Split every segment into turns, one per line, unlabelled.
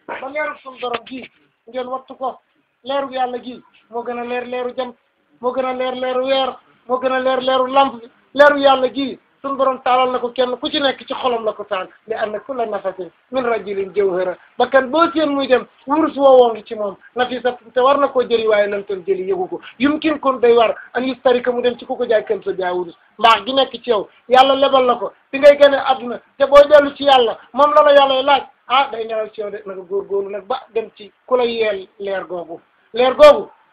ba leeru suñu borom gi ngeen wattu ko leeru yàlla gi moo gën a leer leeru jant moo gën a leer leeru weer moo gën a leer leeru lamp bi leeru yàlla gi suñu borom taalal na ko kenn ku ci nekk ci xolam la ko taal li anna kulla nafasin min rajulin jawhara bakkan boo seen muy dem wurus woowoo ngi ci moom nafisa te war na koo jëli waaye lam toon jëli yëgu ko yumkin kon day war an yustarika mu dem ci ku ko jaay këm sa jaay wurus mbaax gi nekk ci yow yàlla lebal la ko bi ngay gën a adduna te boo dellu ci yàlla moom la la yàlla laaj day ñëwal ci yow de naka góorgóorlu nag ba dem ci ku la yeel leer googu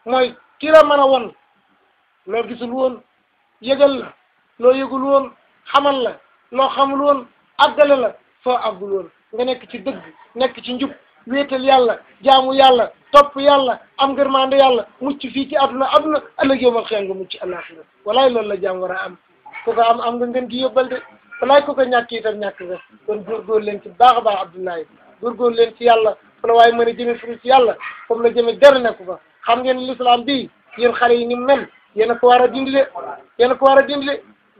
mooy ki la mën a won loo gisul woon yëgal la loo yëgul woon xamal la loo xamul woon àggale la soo àggul woon nga nekk ci dëgg nekk ci njub wéetal yàlla jaamu yàlla topp yàlla am ngërmande yàlla mucc fii ci adduna ëllëg yowmal xëy nga mucc alaxira walaay loolu la jaam war a am ku ko am nga ngeen gi yóbbal de walaay ku ko ñàkk itam ñàkk nga kon góorgóor leen ci baax a baax Abdoulaye góorgóor leen ci yàlla fu la waaye mën a jëme furu ci yàlla comme la jëme dara nekku fa xam ngeen l'islam bii yéen xale yi ni mel yéen a ko war a dindile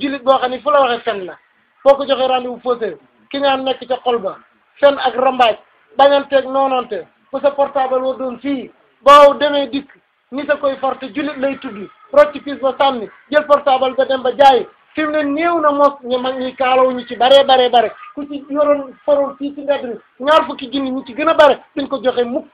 jullit boo xam ne fu la waxee fen la foo ko joxee rendez-vous faussé ki ñaan nekk ca xol ba fen ak rambaaj bañanteeg noonante bu sa portable wa doon fii boo demee dikk ni sa koy forte jullit lay tudd rocci piis ba sànni jël portable ba dem ba jaay fi mu ne néew na mos ñu mag ñi kaalaw ñu ci bare ku ci yoroon foroon fii ci mbedd mi ñaar fukki junni ñu ci gën a bare duñ ko joxe mukk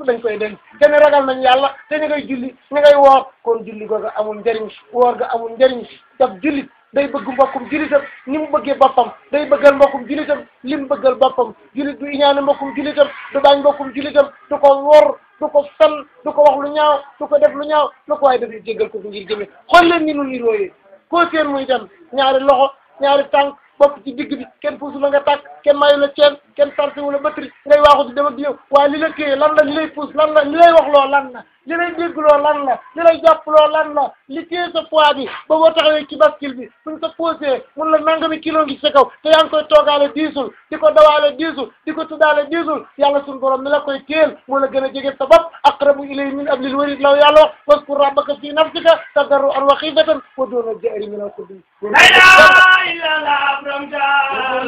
dañ koy denc te ne ragal nañ yàlla te ñu ngay julli ñu ngay woor kon julli googa amul njëriñ woor ga amul njëriñ daf jullit day bëgg mbokkum jullitam ni mu bëggee boppam day bëggal mbokkum jullitam li mu bëggal boppam jullit du iñaane mbokkum jullitam du bañ mbokkum jullitam du ko wor du ko fen du ko wax lu ñaaw du ko def lu ñaaw lu ko waaye daf ñu jéggal ko bu ngir jëme xool leen ni nu ni rooyee koo seen muy dem ñaari loxo ñaari tànk bopp ci digg bi kenn puusu la nga tàkk kenn mayu la ceen kenn sarse wu la batterie ngay waaxu di dem ak di ñëw waaye li la téye lan la li lay puus lan la li lay wax loo lan la li lay déggloo lan la li lay jàpploo lan la li téye sa poids bi ba boo taxawee ci bascule bi suñ sa posé mun la nangami kilo ngi sa kaw te yaa ngi koy toogaale diisul di ko dawaale diisul di ko tuddaale diisul yàlla suñu borom mi la koy téel moo la gën a jege sa bopp aqrabu ilayhi min hablil warid law yàlla wax waskur rabbaka fi nafsika tadarruan wa xiifatan wa duuna al-jahri min al-qawli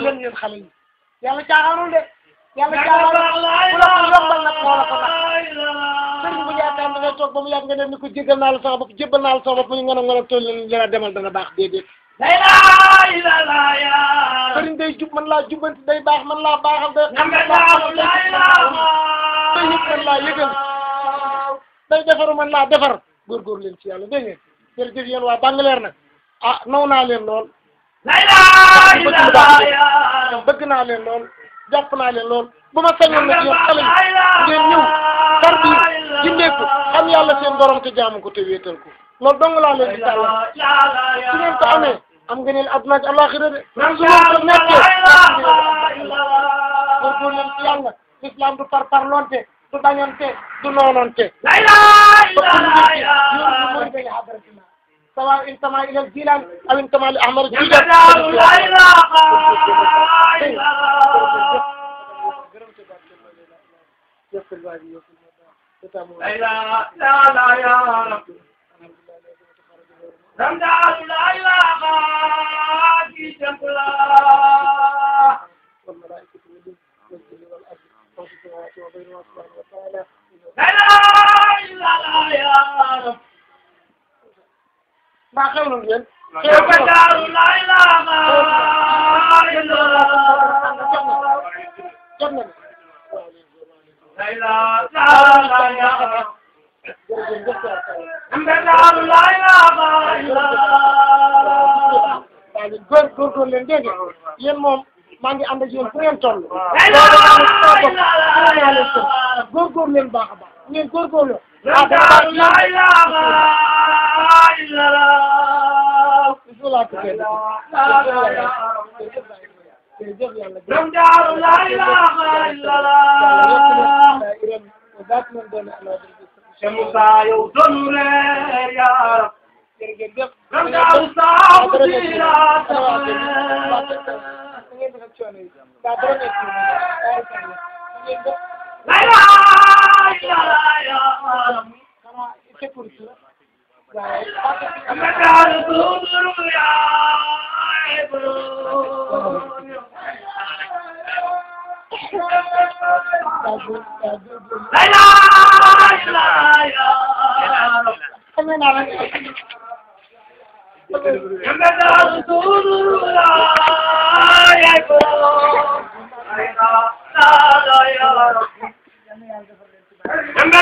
leen yéen xale yi yàlla caaxaanul de yàlla caaxaanul ku la ko yombal nag moo la ko nag sëriñ bu yaakaar da ngay toog ba mu yàgg nga dem ni ko jéggal naa la sama bopp jébbal naa la sama bopp mu nga toll leen dana demal dana baax déedéet sëriñ day jub man laa jubbanti day baax man laa baaxal day xam day yëg man laa yëgal day defaru man laa defar góorgóor leen ci yàlla dégg ngeen jërëjëf yéen waa Bangleer nag naw naa leen lool bëgg naa leen lool jàpp naa leen lool bu ma sañoon nag yéen xale yi ngeen ñëw tar bi jindeeku xam yàlla seen borom te jaamu ko te wéetal ko loolu dong laa leen di tàllal su ngeen ko amee am nga neen adduna ak alaxira de su ngeen ko nekkee góorgóor leen ci yàlla l'islam du parparlonte du bañante du noonante سواء انتمى الى الجيلان او انتمى لاحمر الجيلان maa xew na ngeen. jot na góorgóorlu leen dégg nga yéen moom maa ngi ànd ak yéen fu ngeen toll. góorgóorlu leen baax a baax ngeen góorgóorlu.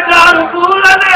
Jangan